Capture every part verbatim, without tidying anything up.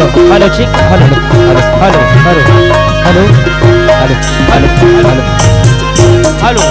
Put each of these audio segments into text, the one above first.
Hello, check. Hello, hello, hello, hello, hello, hello, hello, hello, hello, hello, hello,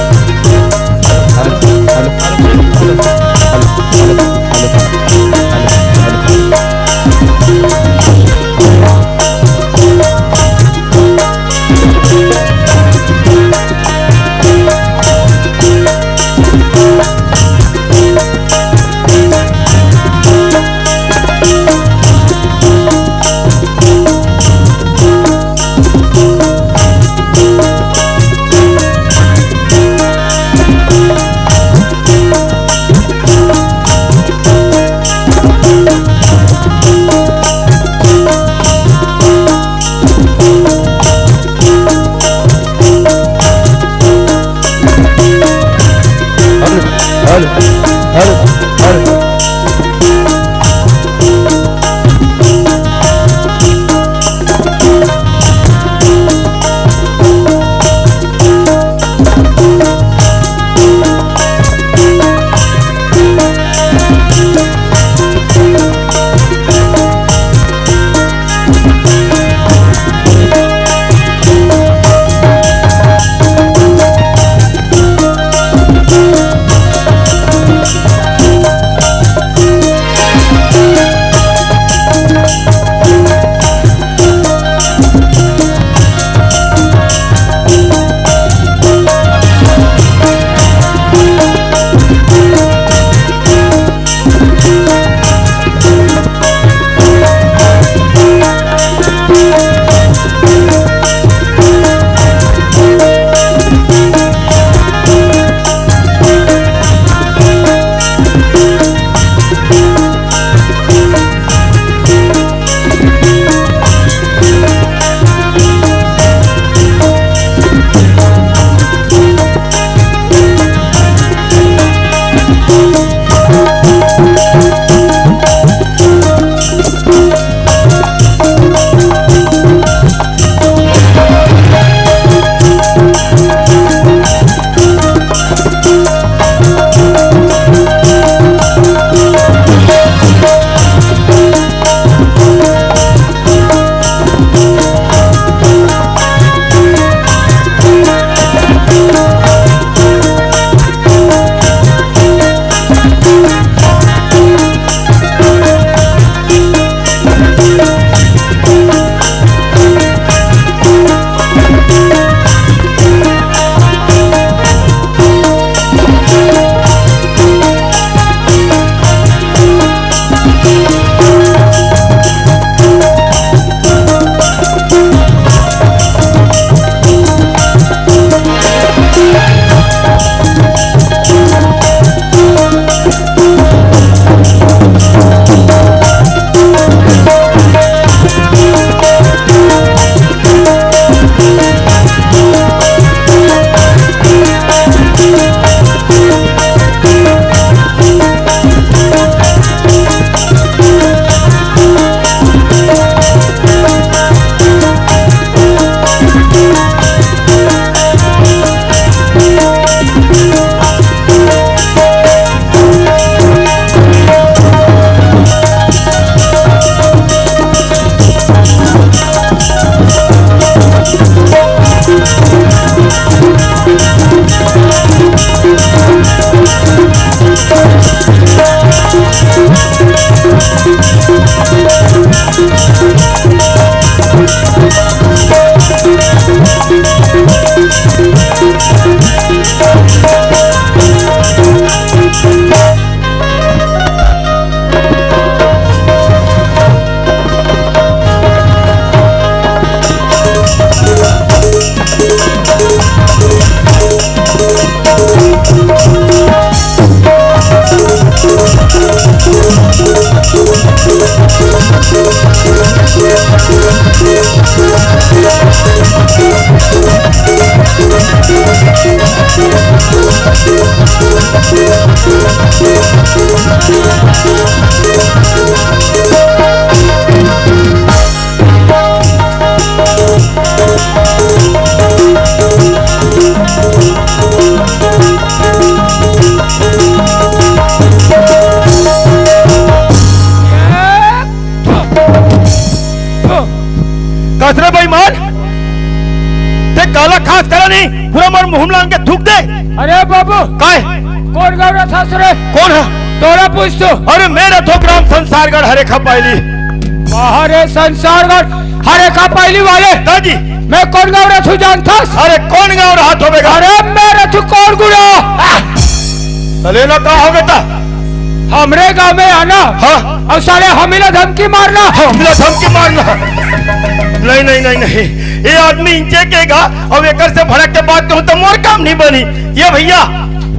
hello, hello, hello, hello, hello, hello, hello, hello. नहीं, पूरा मोर मुंह म लान के थूक दे। अरे बाबू, काय? कोन गाँव रथस रे? कोन ह? तोला पूछ तो। अरे मैं रथों ग्राम संसारगढ़ हरेखा पायली। अरे संसारगढ़ हरेखा पायली वाले। दाजी। मैं कोन गाँव रथूं जानथस? अरे कोन गाँव रहत होबे गा? अरे मैं रथूं कोरगुड़ा। आह! तले ना का होगे ता? हमरे गाँव में आना। हाँ। अउ साले हमी ला धमकी मारना। हमी ला धमकी मारना। नहीं, नहीं, नहीं, नहीं। ये आदमी इंचे के गा, अउ एकर से भड़क के बात कहूँ त मोर काम नहीं बनी। ये भैया,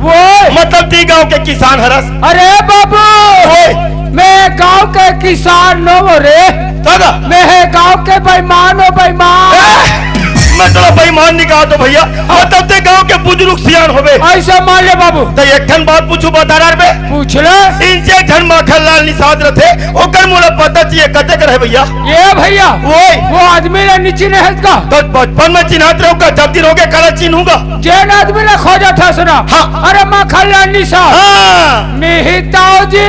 वो मतलब ती गाँव के किसान हरस। अरे बाबू, ओए। मैं गाँव के किसान नो हो रे। दादा। मैं है गाँव के बेईमान हो, बेईमान। ए, मैं तोला बेईमान नहीं कहा तो भैया, मतलब ते गाँव के बुजुर्ग सियान होबे। ऐसे मान ले बाबू। त एक ठन बात पूछूं, बता रहा बे। पूछ ले। इंचे एक ठन माखन लाल निषाद रथे, ओकर मोला पता चाहिए, कते कर है भैया? ये भैया, ओए। वो आदमी ला नहीं चिन्हे हस का? त बचपन में चिन्हात रहूं का, जब दिन होगे काला चिन्हूंगा। जेन आदमी ला खोजत हस ना। हाँ। अरे माखन लाल निषाद। हाँ। मेहताओ जी।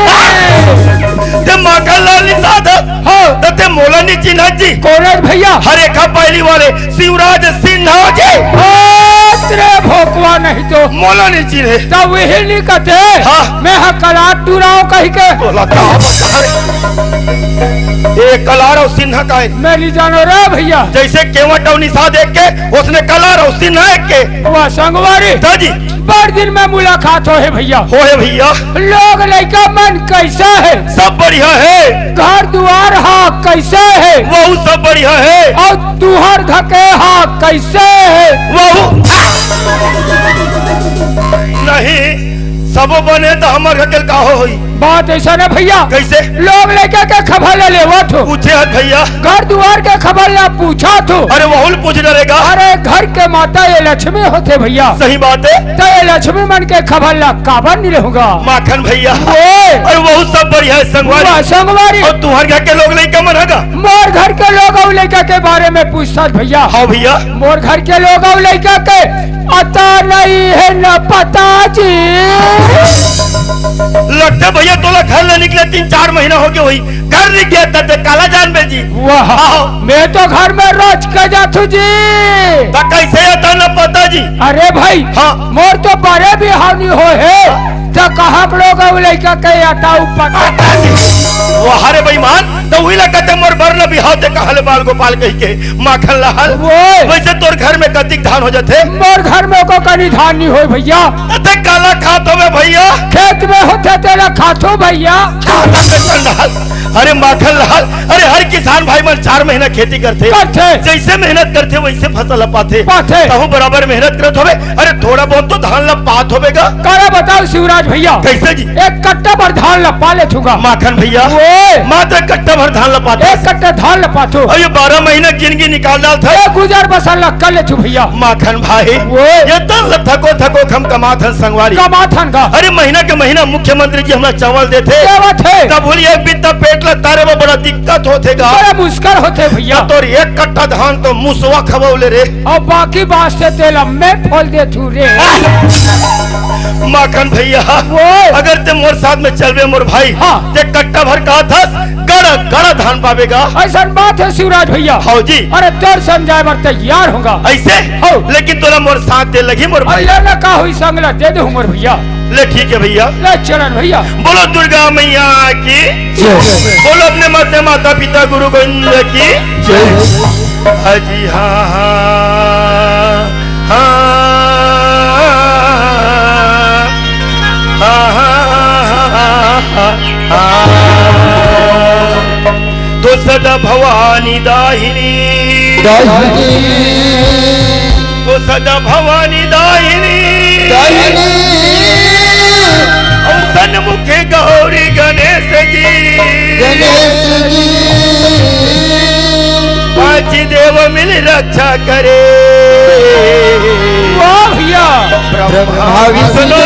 हाँ। ते माखन लाल निषाद हस? हाँ। त ते मोला नहीं चिन्हत जी। कोन हस भैया? हरेखा पायली वाले शिवराज सिन्हा जी। ओ, तेरे भोकवा नहीं तो। मोला नहीं चिन्हे। त वही नहीं कथे। हाँ। मैं हा कलार टूराव कही के। बोला का? अरे। ए कलार अउ सिन्हा काय? मैं नहीं जानो रे भैया। जैसे केवट अउ निषाद एक के, ओसने कलार अउ सिन्हा एक के। वाह संगवारी। दाजी। बड़ दिन में मुलाकात होहे भैया। होहे भैया। लोग लइका मन कैसे हे? सब बढ़िया हे। घर दुआर हा कैसे हे? वहू सब बढ़िया हे। अउ तुहर घर के हा कैसे हे? वहू नहीं, सबो बने त हमर घर के का होही? बात ऐसा ना भैया। कैसे? लोग लइका के खबर ला लेवत हो। पूछे हस भैया। घर दुआर के खबर ला पूछत हो। अरे वहू ल पूछ डरेगा। अरे घर के माता ये लक्ष्मी होथे भैया। सही बात हे। त ये लक्ष्मी मन के खबर ला काबर नहीं लेहूंगा? माखन भैया। ओए। अरे वहू सब बढ़िया हे संगवारी। वाह संगवारी। अउ तुहर घर के लोग लइका मन हा गा? मोर घर के लोग अउ लइका के बारे में पूछत भैया। हाँ भैया। मोर घर के लोग अउ लइका के अता नहीं हे न पता जी। लगथे भैया तोला घर ले निकले तीन चार महीना होगे होही, घर निकले त ते काला जानबे जी। वाह। हाँ। मैं तो घर में रोज के जाथू जी। त कैसे अता न पता जी? अरे भाई, हाँ। मोर तो बड़े बिहाव नहीं होहे, त कहाँ के लोग अउ लइका के अता उ पता। वाह रे बेईमान, त उही ला कथे मोर बर न बिहाव ते कहाँ ले बाल गोपाल कही के। माखन लाल, ओए। वैसे तोर घर में कतिक धान हो जाथे? मोर घर में एको कनी धान नहीं होय भैया। त ते काला खात होबे भैया? खेत में होथे तेला खाथो भैया। अरे माखन लाल, अरे हर किसान भाई मन चार महीना खेती करथे। करथे। जैसे मेहनत करथे वैसे फसल ला पाथे। पाथे। तहूँ बराबर मेहनत करत होबे। अरे थोड़ा बहुत तो धान ला पात होबे गा। काला बताओ शिवराज भैया। कैसे जी? एक कट्टा भर धान ला पा लेथूं गा। माखन भैया। ओए। मात्र कट्टा भर धान ला पाथस? एक कट्टा धान ला पाथों। अउ ये बारह महीना जिनगी निकाल डालथस। ये गुजर बसर ला कर लेथों भैया। माखन भाई। ओए। ये तन ला थको थको हम कमाथन संगवारी। कमाथन गा। अरे महीना के महीना मुख्यमंत्री जी हमला चावल देथे। देवत हे। तब बोली एक बित्ता पेट ला तारे बर बड़ा दिक्कत होथे गा। बड़ा मुश्किल होथे भैया। तोर एक कट्टा धान तो मुसवा खवउले रे। अउ बाकी बाँच से तेला मैं फोल देथों रे। माखन भैया, ओए। अगर ते मोर साथ में चलबे मोर भाई, हाँ। ते कट्टा भर कहाथस, गड़ा गड़ा धान पाबे गा। अइसन बात हे शिवराज भैया। हाँ जी। अरे तोर संग जाय बर तैयार हूँ गा। ऐसे? हाँ। लेकिन तोला मोर साथ दे लगही मोर भाई। अइसे ना का होही संग ला दे देहूँ मोर भैया। ले ठीक हे भैया। ले चलन भैया। बोलो दुर्गा मैया की। जय। बोलो अपने माता, माता पिता गुरु गोविंद की। जय। अजी हाँ, हाँ, हाँ, हाँ, हाँ, हाँ, हाँ। तो सदा भवानी दाहिनी। दाहिनी। तो सदा भवानी दाहिनी। दाहिनी। अउ सन्मुख गौरी गणेश जी। गणेश जी। पाँच देव मिल रक्षा करे। वाह भैया। ब्रह्मा विष्णु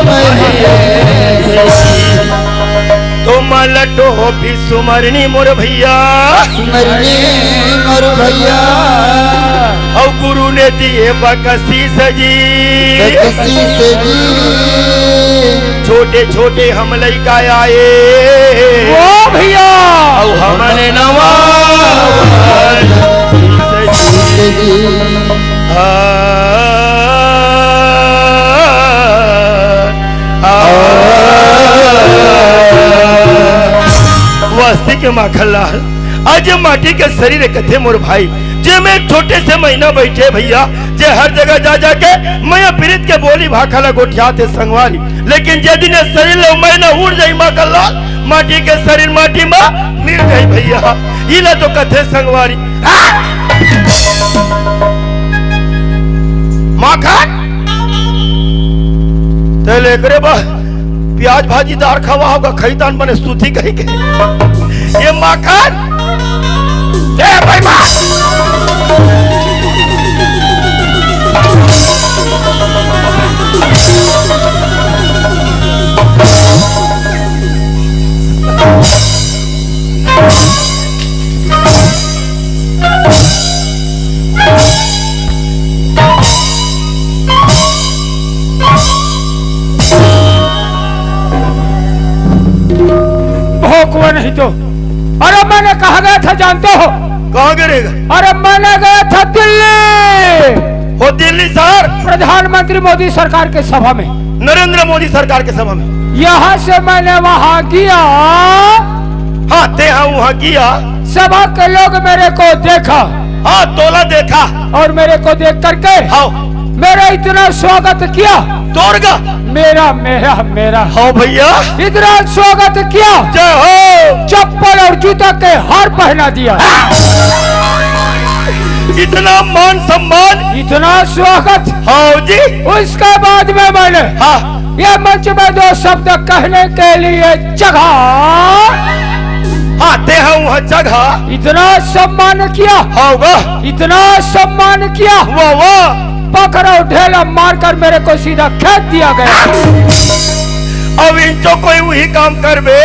महेश। तो माला टोपी सुमरनी मोर भैया। सुमरनी मोर भैया। अउ गुरु ने दिए बकसीस जी। बकसीस जी। छोटे छोटे हम लइका आए। ओ भैया। अउ हमन नवा। बकसीस जी। आ, आ, वास्ती के माखन लाल, आज ये माटी के शरीर कथे मोर भाई, जे में छोटे से महीना बैठे भैया, जे हर जगह जा जाके मया पीरित के बोली भाखा ला गोठियाथे संगवारी, लेकिन जे दिन ये शरीर ला मया ना उड़ जाई माखन लाल, माटी के शरीर माटी मा मिल जाई भैया। इला तो कथे संगवारी। हाँ? माखन? ते लेकरे बा प्याज भाजी दार खवा होगा, खैतान बने सूती कही के। ये माखन? ए भाई माँ! भोकवा नहीं तो। अरे मैंने कहाँ गया था जानते हो? कहाँ गिरेगा? अरे मैंने गया था दिल्ली। हो दिल्ली सर? प्रधानमंत्री मोदी सरकार के सभा में। नरेंद्र मोदी सरकार के सभा में। यहाँ से मैंने वहाँ गया। हाँ, ते हाँ वहाँ गया। सभा के लोग मेरे को देखा। हाँ, तोला देखा। और मेरे को देख करके हाँ। मेरा इतना स्वागत किया। तोड़गा। मेरा, मेरा, मेरा। हाँ भैया। इतना स्वागत किया। जय हो। चप्पल और जूता के हार पहना दिया। इतना मान सम्मान। इतना स्वागत। हाँ जी। उसके बाद में मैंने हाँ। ये मंच में दो शब्द कहने के लिए जगह। हाँ, ते हाँ वहाँ जगह। इतना सम्मान किया। हाँ, वाह। इतना सम्मान किया। वाह, वाह। पकड़ो ढेला मारकर मेरे को सीधा खेत दिया गया। अब इंचो कोई वही काम करबे,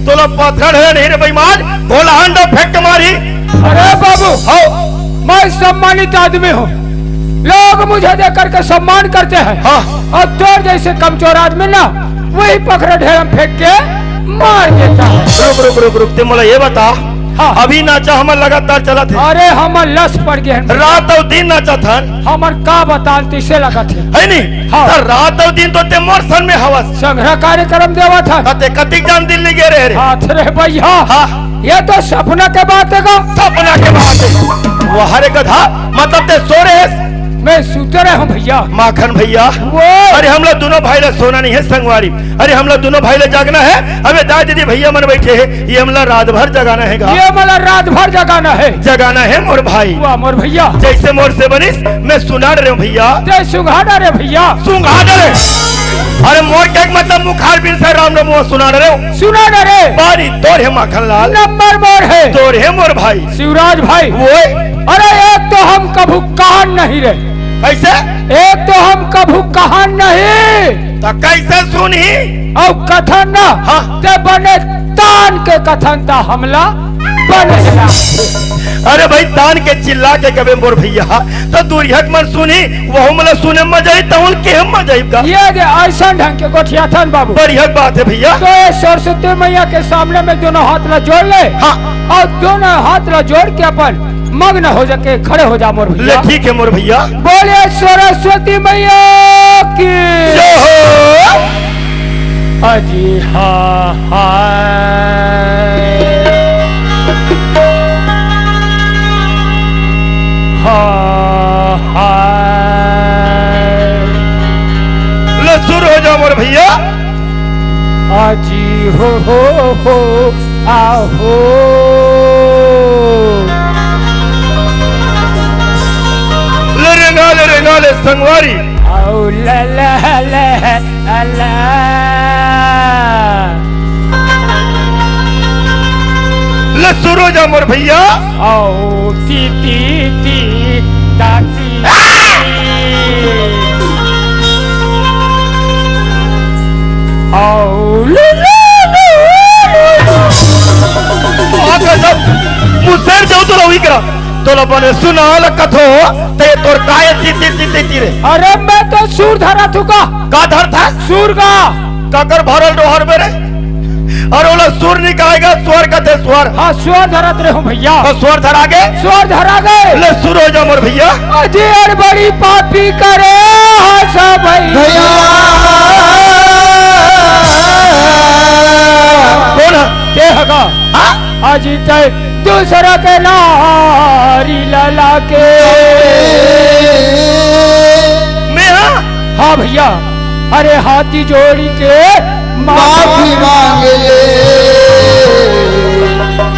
तोला पत्थर है नहीं रे बेईमान, भोला अंडा फेंक के मारी। अरे बाबू, हाँ। मैं सम्मानित आदमी हूँ, लोग मुझे देख करके सम्मान करते हैं। हाँ। और तोर जैसे कमजोर आदमी ना, वही पकड़े ढेला में फेंक के मार देता है। रुक, रुक, रुक, रुक, ते मोला ये बता। हाँ। अभी नाचा हमर लगातार चलत हे। अरे, हमर लस पड़ गए हैं। रात अउ दिन नाचत हन। हमर का बतान, तैसे लगत हे। है नी? हाँ। त रात अउ दिन तो ते मोर सन में हवस। संघरा कार्यक्रम देवत हन। कते कतिक जान दिल्ली गे रहे रे? हाथ रे भैया। हाँ। ये तो सपना के बात हे गा। सपना के बात हे। वाह रे गधा, मतलब ते सो रहे? मैं सुते रहे हूँ भैया। माखन भैया। वो। अरे हमला दोनों भाई ला सोना नहीं है संगवारी। अरे हमला दोनों भाई ला जागना है। अबे दाई दीदी भैया मन बैठे हैं, ये हमला रात भर जगाना है गा। ये हमला रात भर जगाना है। जगाना है मोर भाई। वाह मोर भैया। जैसे मोर से बनिस, मैं सुना रहे हूँ भैया। ते सुंघा डरे भैया। सुंघा डरे। अरे मोर के मतलब मुखार बिन से राम रमुआ सुना रहे हो। सुना डरे। बारी तोर है माखन लाल। नंबर मोर है। तोर है मोर भाई। शिवराज भाई। वो। अरे एक तो हम कभू कान नहीं रहे। कैसे? एक तो हम कभू कहान नहीं। त कैसे सुनही? अउ कथन ना, हाँ। ते बने तान के कथन त हमला बने ना। अरे भाई, तान के चिल्ला के कबे मोर भैया, त दुरिहक मन सुनही, वहू मन ला सुने मजा आई, तहुन के हम मजा आई का? ये जे ऐसन ढंग के गोठियाथन बाबू। बढ़िया बात है भैया। तो ये सरस्वती मैया के सामने में दोनों हाथ ला जोड़ ले। हाँ। अउ दोनों हाथ ला जोड़ के अपन मग्न हो जाके खड़े हो जा मोर ले भैया। ठीक है मोर भैया। बोले सरस्वती मैया की। जय हो। अजी हा हा। हा हा। ले शुरू हो जा मोर भैया। आजी हो हो हो आहो। ले रेंगा ले, रेंगा ले संगवारी। आओ ला ला ला ला। ले शुरू हो जा मोर भैया। आओ ती ती ती ताती। आओ ले ले ले। आ गजब। मुसेर जाऊ तो रहुई करा। तोला बने सुना ल कथो, ते तोर काय ती ती ती ती ती रे। अरे मैं तो सुर धरा थू का। का धरथस? सुर का। काकर भरल डोहर में रे? अउ ओला सुर नइ कहे गा, स्वर कथे, स्वर। हाँ, स्वर धरत रहे हँव भइया। अउ स्वर धरा गे? स्वर धरा गे। ले सुरू हो जा मोर भइया। अजी अड़ बड़ी पापी करे हस भइया। भइया। कोन ह? ते ह गा। हाँ? अजी तैं दूसरा के नारी ला लाके। मैं हाँ? हाँ भइया, अरे हाथ जोड़ के माफी माफी मांग ले।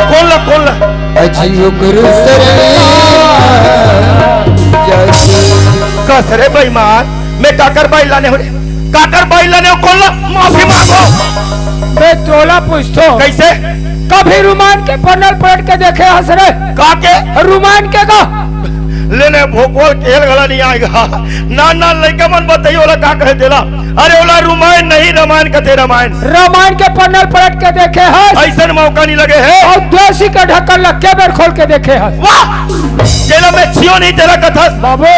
कोन ला, कोन ला? अजी ओकर सरने जस। कस रे बेईमान, मैं काकर बाई लाने हँव रे? काकर बाई लाने हँव, कोन ला माफी मांगहूँ? मैं तोला पूछथों। कइसे? कभी रुमाल के पन्ना ल पलट के देखे हस रे? का के? रुमाल के का? ले ने भोकवा ल केहेल घला नइ आय गा। नान नान लइका मन बताही ओला का कथे तेला। अरे ओला रुमाल नहीं, रमायन कथे, रमायन। रमायन के पन्ना ल पलट के देखे हस? अइसन मौका नइ लगे हे। अउ देसी के ढक्कन ल के बेर खोल के देखे हस? वाह! जेला मैं छियों नहीं तेला कथस। बाबू,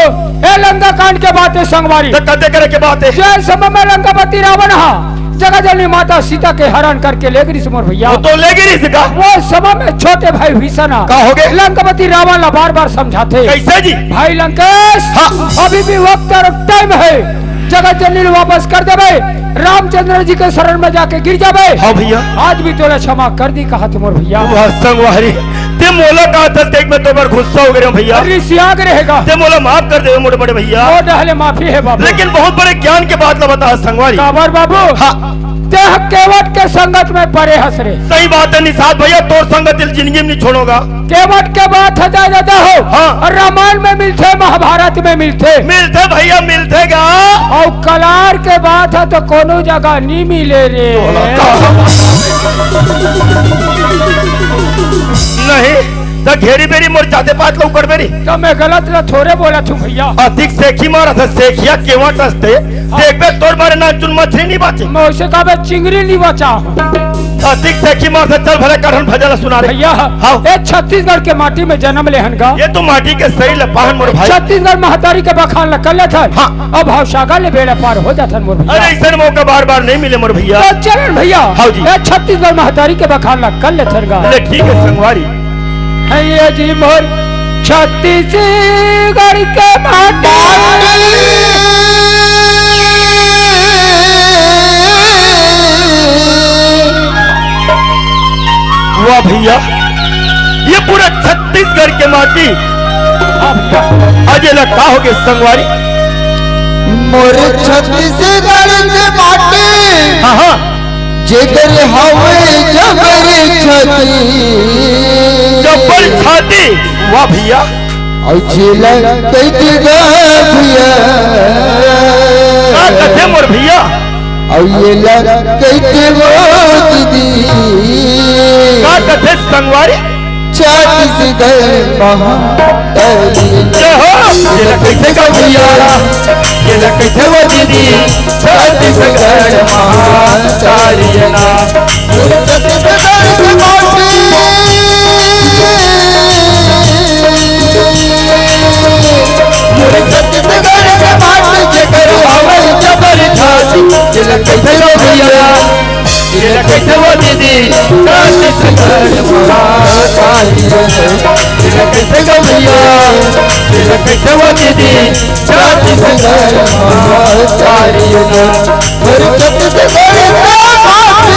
ए लंका कांड के बात हे संगवारी। त कते करे के बात हे? जे समय में लंकापति रावण हा जगत जननी माता सीता के हरण करके ले गे रिहिस मोर भइया। वो तो ले गे रिहिस का? वो समय में छोटे भाई विभीषण हा का हो गे? लंकापति रावण ला बार-बार समझाथे। कइसे जी? भाई लंकेश, हाँ। अभी भी वक्त अउ टाइम हे, जगत जननी ल वापस कर देबे, रामचंद्र जी के शरण में जाके गिर जाबे। हाँ भइया। आज भी तोला क्षमा कर दिस कहत हे मोर भइया। वाह संगवारी, ते मोला का दस देख में तो बर गुस्सा हो गे हँव भइया। रिसिया गे रहे गा। ते मोला माफ कर दे मोर बड़े भइया। ओ डहले माफी हे बाबू। लेकिन बहुत बड़े ज्ञान के बात ला बता संगवारी। काबर बाबू? हाँ। ते ह केवट के संगत में परे हस रे। सही बात हे निषाद भइया, तोर संगत ल जिंदगी में नइ छोड़ों गा। केवट के बात ह दादा हो। हाँ। अउ रामायण में मिलथे, महाभारत में मिलथे। मिलथे भइया, मिलथे गा। अउ कलार के बात ह तो कोनो जगह नइ मिले रे। नहीं, त घेरी बेरी मोर जाते पात लउकड़ बेरी। त मैं गलत ल थोरे बोलत हँव भइया। अधिक सेखी मारत हस, सेखिया केवट अस ते। देखबे तोर बारे नानचुन मछरी नइ बाँचे। मैं वइसे कहबे चिंगरी नइ बाँचा। अधिक सेखी मारत हस, चल भले कढ़न भजन ल सुना रे। भइया, हाँ। ए छत्तीसगढ़ के माटी में जनम ले हन गा। ये तो माटी के सरीर ल पाहन मोर भाई। छत्तीसगढ़ महतारी के बखान ल कर लेथन। हाँ। अब भवसागर ले बेड़ा पार हो जाथन मोर भइया। अरे अइसन मौका बार-बार नइ मिले मोर भइया। त चलन भइया। हाँ जी। ए छत्तीसगढ़ महतारी के बखान ल कर लेथन गा। ले ठीक हे संगवारी। हे ये जी मोर छत्तीसगढ़ के माटी। वाह भइया, ये पूरा छत्तीसगढ़ के माटी। अब अजय ला का हो गे संगवारी? मोर छत्तीसगढ़ के माटी। हाँ, हाँ। जेकर हवे जबर छाती। जबर छाती। वाह भइया। अउ जेला कहिथे गा भइया। का कथे मोर भइया? अउ येला कहिथे वो दीदी। का कथे संगवारी? छत्तीसगढ़ महातारी। जय हो। येला कहिथे गा भइया, येला कहिथे वो दीदी, छत्तीसगढ़ महातारी ना। छत्तीसगढ़ के माटी, छत्तीसगढ़ के माटी जेकर हवे जबर छाती, येला कहिथे वो भइया। येला कहिथे वो दीदी, छत्तीसगढ़ महातारी। येला कहिथे वो भइया, येला कहिथे वो दीदी, छत्तीसगढ़ महातारी। अरे छत्तीसगढ़ के माटी।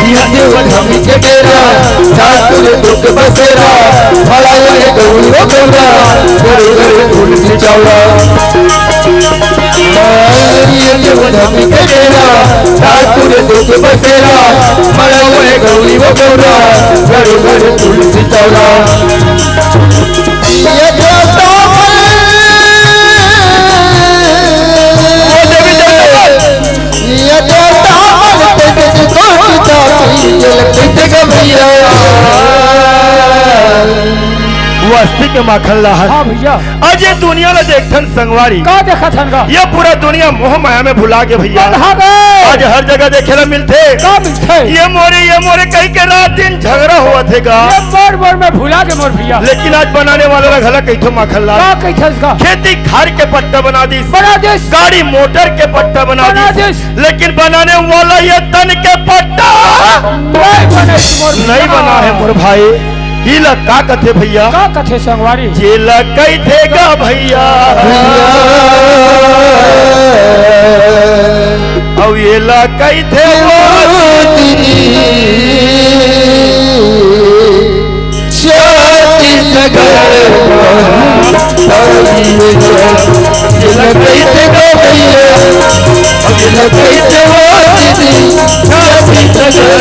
इहाँ देव धामी के डेरा, ठाकुर दुख बसेरा, भला ये गौरी वो गौरा, गौरी गौरी तुलसी चौरा। इहाँ देव धामी के डेरा, ठाकुर दुख बसेरा, भला ये गौरी वो गौरा, गौरी गौरी तुलसी चौरा। ये देवता ये देवता मन तेज कोटि जाति, कइसे गा भैया। वस्ती के माखन लाल। हाँ भैया। आज ये दुनिया ला देखथन संगवारी। का देखत हन गा? ये पूरा दुनिया मोह माया में भुला गे भैया। बंधा गे। आज हर जगह देखे ला मिलथे। का मिलथे? ये मोरे, ये मोरे कहि के रात दिन झगड़ा होवत हे गा। ये मोर, मोर में भुला गे मोर भैया। लेकिन आज बनाने वाला ला घला कहिथों माखन लाल। का कहिथस गा? खेती खार के पट्टा बना दिस। बना दिस। गाड़ी मोटर के पट्टा बना बना दिस। दिस। लेकिन बनाने वाला ये तन के पट्टा नहीं बने हे मोर नहीं भैया। बना हे मोर भाई। इला का कथे भैया? का कथे संगवारी? जेला कहिथे गा भैया। भैया। अउ एला कहिथे वो दीदी। छत्तीसगढ़। जेला कहिथे गा भैया। जेला कहिथे वो दीदी। छत्तीसगढ़।